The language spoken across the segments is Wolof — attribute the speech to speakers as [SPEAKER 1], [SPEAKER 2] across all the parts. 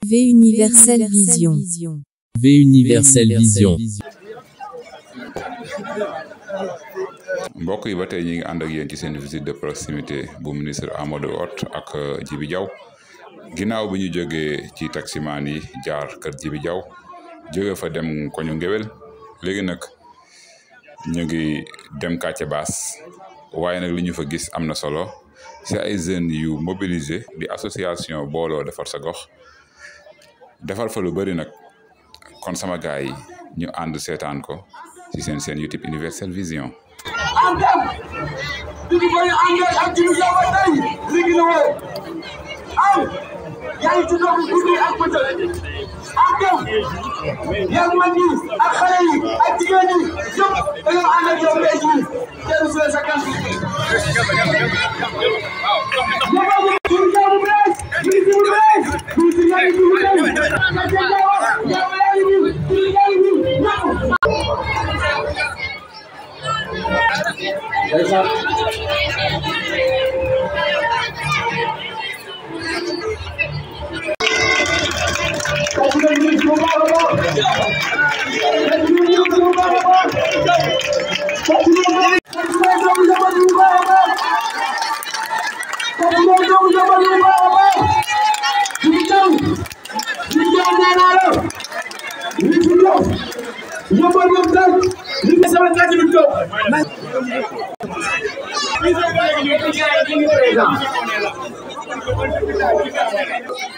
[SPEAKER 1] V Universel Vision.
[SPEAKER 2] V Universel Vision.
[SPEAKER 3] mbokk yi ba tey ñi ngi ànd ak yéen ci seen visite de proximité bu ministre Amadou Hott ak Djibi Diaw ginnaaw bi ñu jógee ci taximaan yi jaar kër Djibi Diaw jóge fa dem koñu ngewel léegi nag ñu ngi dem Quartier Basse waaye nag li ñu fa gis am na solo c'est ay jeunes yu mobilisé di association booloo defar sa gox defar fa lu bëri nag kon sama gaay yi ñu ànd seetaan ko ci seen YouTube Universel Vision.
[SPEAKER 4] Andam dugi koy andal ak Djibi Diaw ba tey ligi na woo am yaa ngi ci dox guddi ak bëccëg andam yaa man ñi ak xale yi ak jigéen ñi yëpp dañoo ànd ak yow tey jii teeru si sa kan Djibi Diaw bu bees ministre bu bees ministre yaa ngi bu bees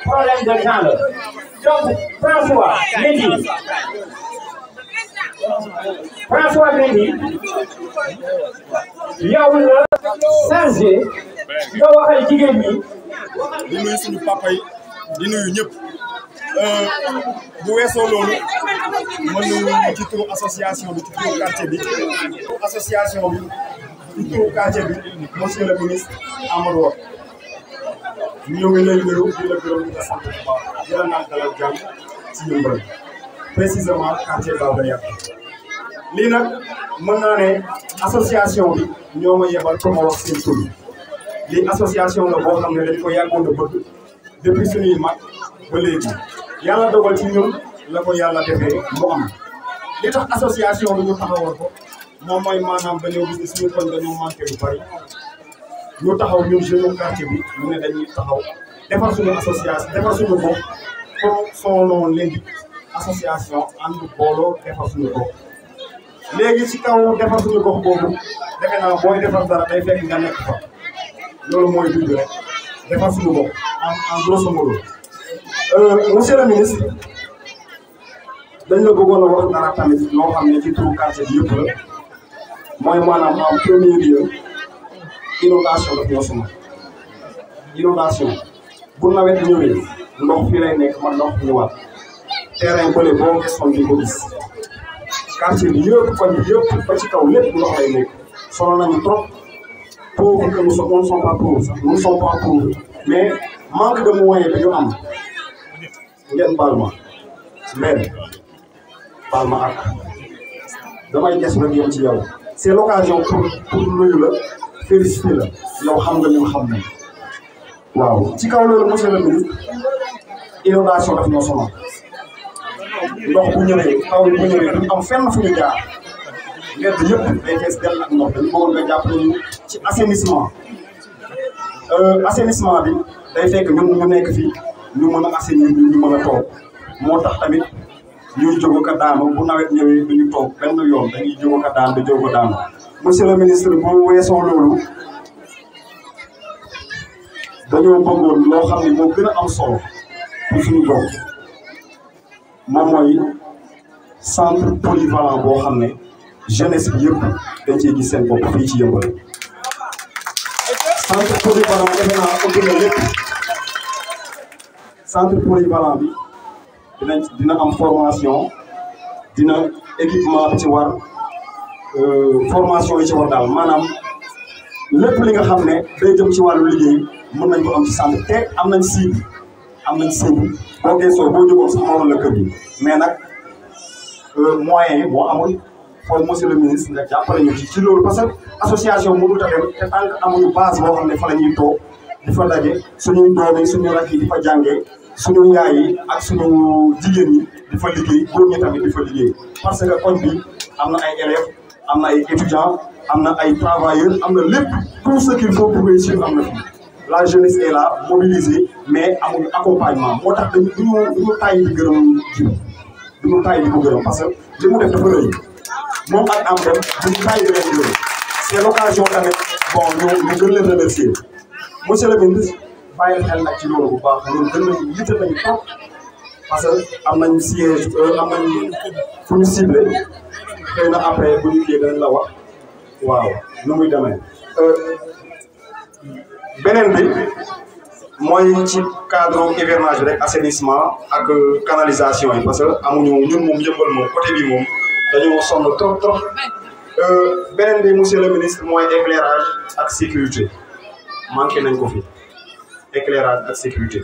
[SPEAKER 4] problème de temps la donc François Mendy yow la chargé nga waxal jigéen ñi
[SPEAKER 5] di nuyu suñu papa yi di nuyu ñëpp bu weesoo loolu mën nañu ci turu association bi ci turu quartier bi association bi ci turu quartier bi monsieur le ministre Amadou Hott ñu ngi lay nuyu di la gërëm di la sant bu baax di la naan dalal jàmm ci Yeumbeul précisément quartier Baobab lii nag mën naa ne association bi ñoo ma yebal pour ma wax seen tur lii association la boo xam ne dañ ko yàggoon a bëgg depuis suñuy mag ba léegi yàlla dogal ci ñun la ko yàlla defee mu am li tax association bi ñu taxawal ko moom mooy maanaam dañoo gis ne suñu koñ dañoo manqué lu bari ñu taxaw ñun jeune quartier bi ñu ne dañuy taxaw defar suñu association defar suñu gox comme son nom l'indique association ànd booloo defar suñu gox léegi ci kaw defar suñu gox boobu defe naa booy defar dara day fekk nga nekk fa loolu mooy dugg rek defar suñu gox en grosso modo monsieur le ministre dañ la bëggoon a wax dara tamit loo xam ne ci turu quartier bi yëpp la mooy maanaam en premier lieu inondation daf ñoo sonal inondation bu nawet ñëwee ndox fii lay nekk man ndox ñëwaat terrain bële boo gestoon di ko gis quartier bi yëpp koñ bi yëpp ba ci kaw lépp ndox lay nekk sonal nañu trop pauvre que nous ne sommes pas pauvres sax nous ne sommes pas pauvres mais manque de moyens bi ñu am ngeen baal ma leen baal ma ak damay des rek yem ci yow c'est l'occasion pour nuyu la félicité la yow xam nga ñun xam nañ waaw ci kaw loolu monsieur le ministre inondation daf ñoo sonal ndox bu ñëwee taw bu ñëwee duñ am fenn fu ñu jaar mbedd yëpp day fees dell ak ndox dañu bëggoon nga jàppale ñu ci assainissement assainissement bi day fekk ñun ñu nekk fii ñu mën a assainir ñu mën a toog moo tax tamit ñuy jóg ka daanu bu nawet ñëwee duñu toog benn yoon dañuy jóg ka daan da jóg ka daanu monsieur le ministre bu weesoo loolu dañoo bëggoon loo xam ne moo gën a am solo pour suñu gox moom mooy centre polyvalent boo xam ne jeunesse bi yëpp dañ ciy gis seen bopp fii ci Yeumbeul centre polyvalent defe naa ëpp na lépp centre polyvalent bi dina am formation dina équipement bi ci war formation yi ci war daal maanaam lépp li nga xam ne day jëm ci wàllu liggéey mën nañ ko am ci centre te am nañ cible boo geesoo boo jógoon sax moom la kër gi mais nag moyens yi moo amul foofu monsieur le ministre nga jàppale ñu ci loolu parce que association mënut a dem te tant que amuñu base boo xam ne fa la ñuy toog di fa daje suñuy doom yi suñu rakk yi di fa jàngee suñu yaay yi ak suñu jigéen ñi di fa liggéey góor ñi tamit di fa liggéey parce que koñ bi am na ay élèves am na ay étudiants am na ay travailleurs am na lépp tout ce qu'il faut pour réussir am na fi la jeunesse est là mobilisée mais amuñu accompagnement moo tax duñu tàyyi di gërëm ji duñu tàyyi di ko gërëm parce que li mu def dafa rëy moom ak am dem duñu tàyyi di leen gërëm c'est l'occasion tamit bon ñu gën leen remercier monsieur le ministre bàyyi xel nag ci loolu bu baax loolu gën nañu yitte nañu trop parce que am nañ siège am nañ fu ñu ciblé xëy na après bu ñu kii dañ la wax waaw nu muy demee beneen bi mooy ci cadre hivernage rek assainissement ak canalisation yi parce que amuñu ñun moom yëmbal moom côté bi moom dañoo sonn trop beneen bi monsieur le ministre mooy éclairage ak sécurité manqué nañ ko fi éclairage ak sécurité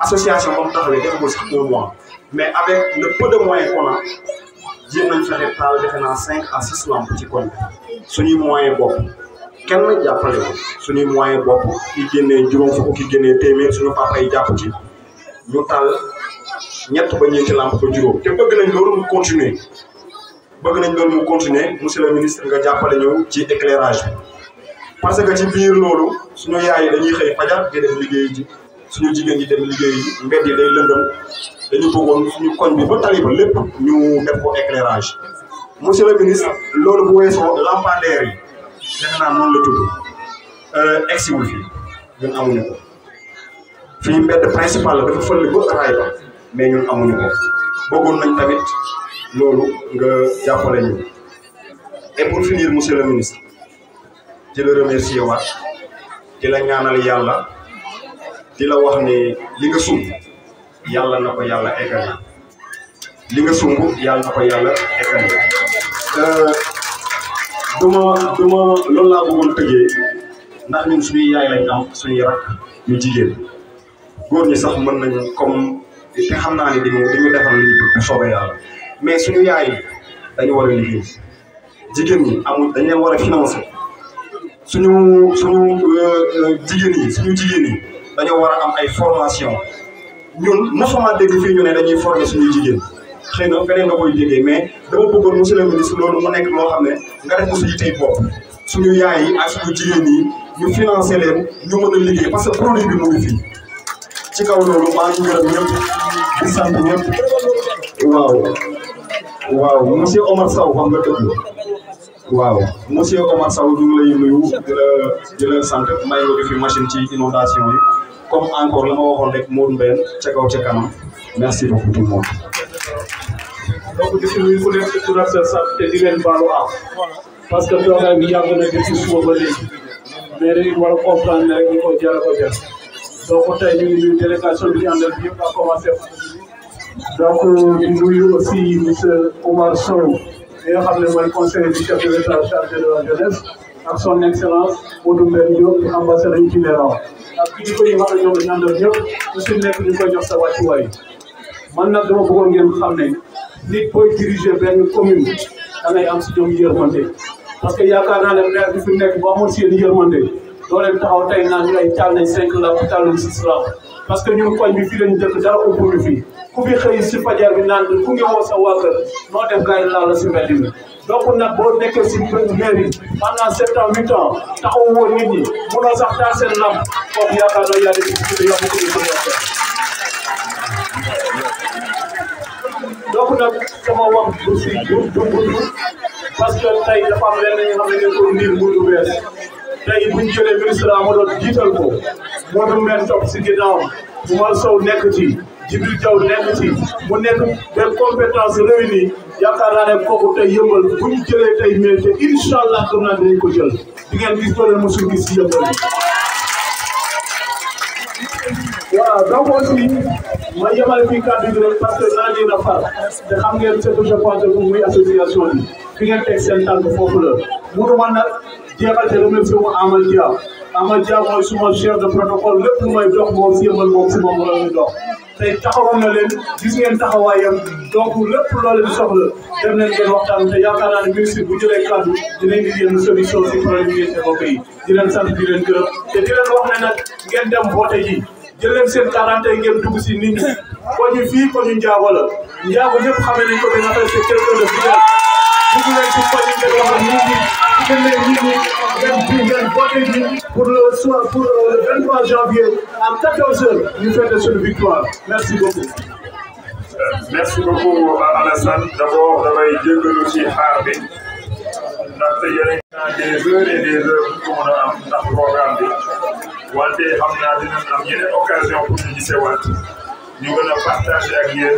[SPEAKER 5] association ba mu taxawee defagul sax 1 mois mais avec le peu de moyens qu'on a jéem nañ fexe taal defe naa 5 à 6 lampes ci koñ suñuy moyen bopp kenn jàppale ko suñuy moyen bopp ki génnee juróom fukk ki génnee téeméer suñu papa yi jàpp ci ñu taal ñett ba ñeenti lampe ba juróom te bëgg nañ loolu mu continuer monsieur le ministre nga jàppale ñëw ci éclairage bi parce que ci biir loolu suñu yaay yi dañuy xëy fajar di dem liggéey ji suñu jigéen ñi dem liggéey ji mbedd yi day lëndëm dañu bëggoon suñu koñ bi ba tali ba lépp ñu def ko éclairage monsieur le ministre loolu bu weesoo lampadaire yi defe naa noonu la tudd egsiwul fii ñun amuñu ko fii mbedd principal la dafa fële ba raay ba mais ñun amuñu ko bëggoon nañ tamit loolu nga jàppale ñu et pour finir monsieur le ministre di la remercier waat di la ñaanal yàlla di la wax ne li nga sumb yàlla na ko yàlla eggali li nga sumb yàlla na ko yàlla eggali duma loolu laa bëggoon tëjee ndax ñun suñuy yaay lañ am suñuy rak ñu jigéen góor ñi sax mën nañu comme te xam naa ne dañu defal li ñu bëgg bu soobee yàlla mais suñu yaay dañu war a liggéey jigéen ñi amul dañ leen war a financer suñu jigéen yi dañoo war a am ay formation ñun mosuma dégg fii ñu ne dañuy former suñuy jigéen xëy na feneen nga koy déggee mais dama bëggoon monsieur le ministre loolu mu nekk loo xam ne nga def ko suñu tey bopp suñu yaay yi ak suñu jigéen yi ñu financer leen ñu mën a liggéey parce que produit bi mu ngi fii ci kaw loolu maa ngi gërëm ñëpp di sant ñëpp waaw monsieur Omar Sow wax nga dëgg waaw monsieur Omar Sow ñu ngi lay nuyu di la sant may nga fi machine ci inondation yi comme encore la ma waxoon rek Modou Mbène ca kaw ca kanam merci beaucoup tout le monde.
[SPEAKER 6] donc di nuyu ku nekk tur ak sa sant te di leen baalu àq parce que toogaay bi yàgg na depuis suba ba léegi mais dañu war a comprendre ne rek ñu ko jar donc tey ñu ngi nuyu délégation bi ñu àndal bi yëpp a commencé donc di nuyu aussi monsieur Omar Sow mi nga xam ne mooy conseiller du chef de l'État chargé de la jeunesse ak son excellence Modou Mbène Diop di ambassadeur itinérant ak kilifa yi nga xam ne ñoom dañu àndal ñëpp ku si nekk ñu koy jox sa wàccuwaay man nag dama bëggoon ngeen xam ne nit booy diriger benn commune da ngay am si ñoom yërmande parce que yaakaar naa ne maire bi fi nekk bu amoon seen yërmande doo leen taxaw tey naan ñu ay taal nañ 5 lampes taal nañ 6 lampes parce que ñun koñ bi fii lañu dëkk dara ëppul fii ku fi xëy si fajar bi naan ku ngi woo sa waa kër noo def gars yi laal la si mbedd mi donc nag boo nekkee si mairie pendant 7 ans 8 ans taxaw woo nit ñi munoo sax taal seen lampe kooku yaakaar naa yaa def ci yomb ko ñu donc nag sama wax aussi du parce que tey dafa am lenn ñi nga xam ne ngeen ko ndir mu du bees tey bu ñu jëlee ministre Amadou jiital ko Modou Mbène topp si ginnaawam Oumar Sow nekk ci Djibril Diaw nekk ci mu nekk des compétences réunies yaakaar naa ne kooku tey yëmbal bu ñu jëlee tey mais te incha allah gëm naa dinañ ko jël di ngeen gis doole mosul gis si yëmbal voilà donc aussi ma yemale fii kàddu gi rek parce que naa leen a far te xam ngeen ce que je pense que muy association bi fi ngeen teg seen tànk foofu la mënuma nag jeexal te remercier wu Amadou Dia mooy suma chef de protocole lépp lu may dox moom si yëmbal moom si moom la ñuy dox tey taxawoon na leen gis ngeen taxawaayam donc lépp loo leen soxla dem leen ngeen waxtaan te yaakaar naa ne ministre bu jëlee kàddu dinañ di yenn solution si problème yi ngeen évoqué yi di leen sant di leen gërëm te di leen wax ne nag ngeen dem voté ji jël leen seen 40 ngeen dugg si nit ñi ko ñu fii ko ñu njaago la njaago ñëpp xamee nañ ko dañ appelle c'est quelqu'un de fidèle dugg leen si ko ñu ngeen wax nit ñi jël leen nit ñi ngeen voté ji pour le soir pour le 23 janvier à 14h ñu fête suñu victoire merci beaucoup.
[SPEAKER 7] Merci beaucoup Alassane d'abord damay jégalu ci xaar bi ndaxte yeneen des heures et des heures bu ko mën a am ndax programme bi wante xam naa dinañ am yeneen occasion pour ñu gisewaat ñu gën a partager ak yéen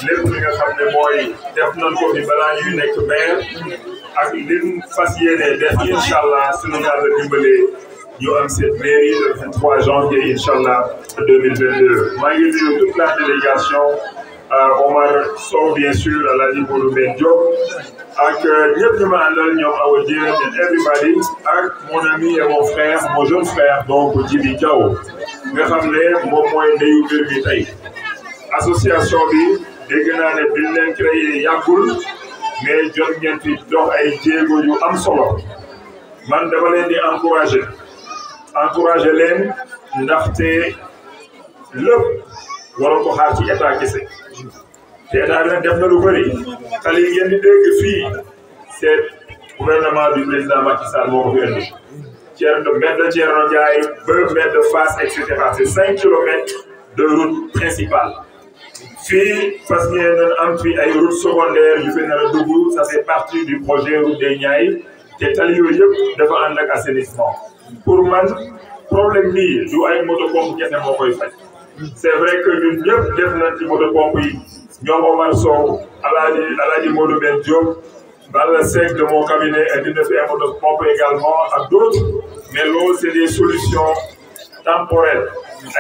[SPEAKER 7] lépp li nga xam ne mooy def nañ ko fi balaa ñuy nekk maire ak liñ fas yéene def incha allah suñu yàlla dimbalee ñu am cette mairie le 23 janvier incha allah 2022 maa ngi nuyu toute la délégation. Omar Sow bien sûr Alhaji Modou Ben Diop ak ñëpp ñu ma àndal ñoom Awa Dieng and everybody ak mon ami et mon frère mon jeune frère donc Djibi Diaw nga xam ne moom mooy ndeyu mbir mi tey association bi dégg naa ne biñ leen créé yàggul mais jot ngeen fi dox ay jéego yu am solo man dama leen di encourager leen ndaxte lépp waroon ko xaar ci état kese te état bi nag def na lu bëri xale yi ngeen di dégg fii c'est gouvernement du président Macky Sall moo ko fi indi mbedd Thierno Ndiaye ba mbedd Fass et cetera c'est 5 kilomètres de route principale fii parce que ngeen am fi ay route secondaire yu fi nar a dugg ça fait partie du projet route des Niayes te tali yooyu yëpp dafa ànd ak assainissement pour man problème bii du ay moto pompe kese moo koy faj. C'est vrai que ñun ñëpp def nañ ci moto pompe yi ñoom Omar Sow Alhaji Modou Ben Diop Balla Seck de mon cabinet indi na fi ay moto pompe également ak d'autres mais loolu c'est des solutions temporaires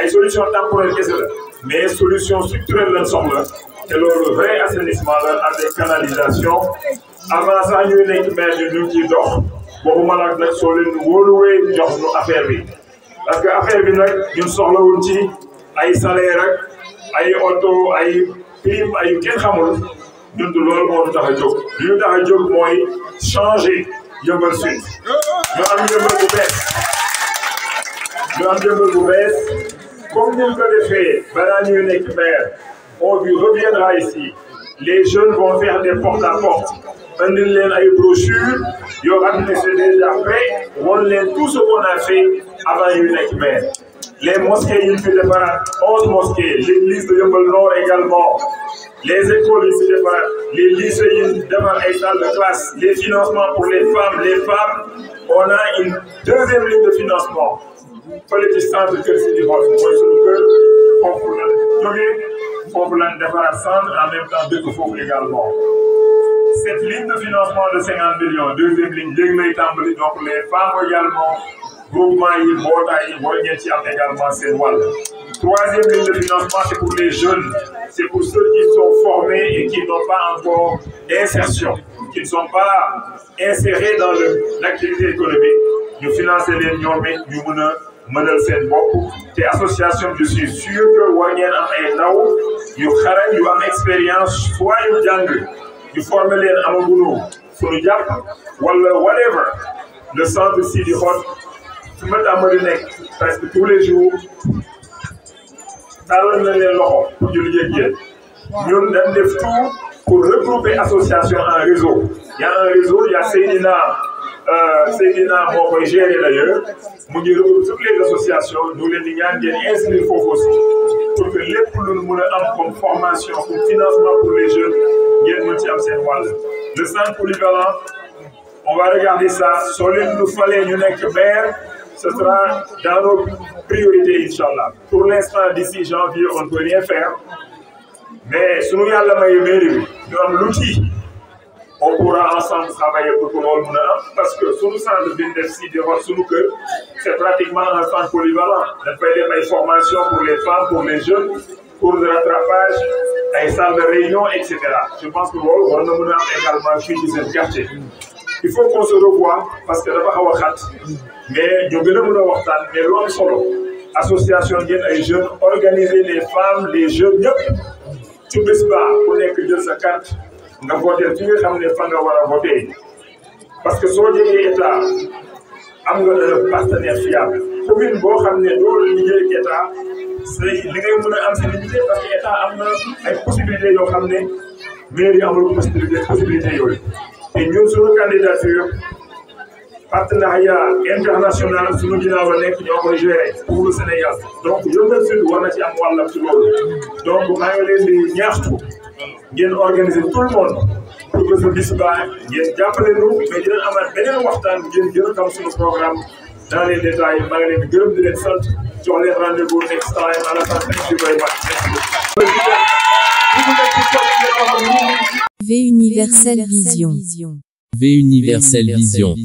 [SPEAKER 7] ay solutions temporaires kese la mais solutions structurelles lañ soxla te loolu vrai assainissement la avec canalisation avant ça ñuy nekk maire ñu ngi ciy dox waxuma nag nag soo leen wóoluwee jox nu affaire bi parce que affaire bi nag ñun soxlawul ci ay salaire ak ay oto ay prime ay kenn xamul ñun loolu moo ñu tax a jóg li ñu tax a jóg mooy changer Yeumbeul Sud ñu am Yeumbeul bu bees comme ni ñu ko defee balaa ñuy nekk maire on reviendra ici les jeunes vont faire des porte-à-porte andil leen ay brochures yoo xam ne c'est déjà prêt won leen tout ce qu'on a fait avant ñuy nekk maire. Les mosquées, il fait des parades, 11 mosquées, l'église de Yeumbeul Nord également, les écoles, il fait des parades, les lycées, il démarre des salles de classe, les financements pour les femmes, on a une deuxième ligne de financement. Politique centre de Kër Sidi Xol mooy suñu kër foofu la jógee foofu la defaraat centre en même temps dëkk foofu également. Cette ligne de financement de 50 millions, deuxième ligne, léegi lay tàmbali donc les femmes également. Groupement yi mbootaay yi war ngeen ci am également seen wàll. Troisième ligne de financement c'est pour les jeunes c'est pour ceux qui sont formés et qui n'ont pas encore d'insertion qui ne sont pas insérés dans l'activité économique ñu financer leen ñoom it ñu mën a mënal seen bopp te association je suis sûr que war ngeen am ay ndaw yu xarañ yu am expérience soit yu jàng yu former leen amaguñu suñu jàpp wala whatever le centre Sidi Xol su ma tàmbali nekk presque tous les jours tàllal na leen loxo pour ñu liggéey ak yéen ñun dañ def tout pour regrouper association en réseau. Il y a un réseau, il y a Seydina moo koy gérer d'ailleurs mu ngi regrouper toutes les associations ñu leen di ñaan ngeen inscrire foofu aussi pour que lépp lu mën a am comme formation comme financement pour les jeunes ngeen mën ci am seen wàll. Le centre polyvalent on va regarder ça soo leen ñu falee ñu nekk maire. Ce sera dans nos priorités, Inch'Allah. Pour l'instant, d'ici janvier, on ne peut rien faire. Mais si nous avons l'outil, on pourra ensemble travailler pour que l'on parce que sur le centre de Bindefsi, c'est pratiquement un centre polyvalent. On fait des formations pour les femmes, pour les jeunes, pour le rattrapage, des salles de réunion, etc. Je pense que l'on a également suivi ce quartier. Il faut qu'on se revoie parce que dafa xaw a xat mais ñu gën a mën a waxtaan mais lu am solo association ngeen ay jeunes organiser les femmes les jeunes ñëpp ci bés ba ku nekk jël sa carte nga voté fi nga xam ne fa nga war a voté parce que soo jegee état am nga un partenaire fiable commune boo xam ne doo liggéey ak état say li ngay mën a am c'est limité parce que état am na ay possibilités yoo xam ne mairie amul possibilité yooyu te ñun suñu candidature partenariat international suñu ginnaaw la nekk ñoo koy gérer pour le Sénégal donc Yeumbeul Sud war na ci am wàllam ci loolu donc maa ngi leen di ñaaxtu ngeen organiser tout le monde pour que ce bis ba ngeen jàppale ñu mais dinañ amaat beneen waxtaan ngeen gën a xam suñu programme dans les détails maa ngi leen di gërëm di leen sant jox leen rendez-vous next time à la fin du
[SPEAKER 1] V Universel Vision.
[SPEAKER 2] V Universel Vision.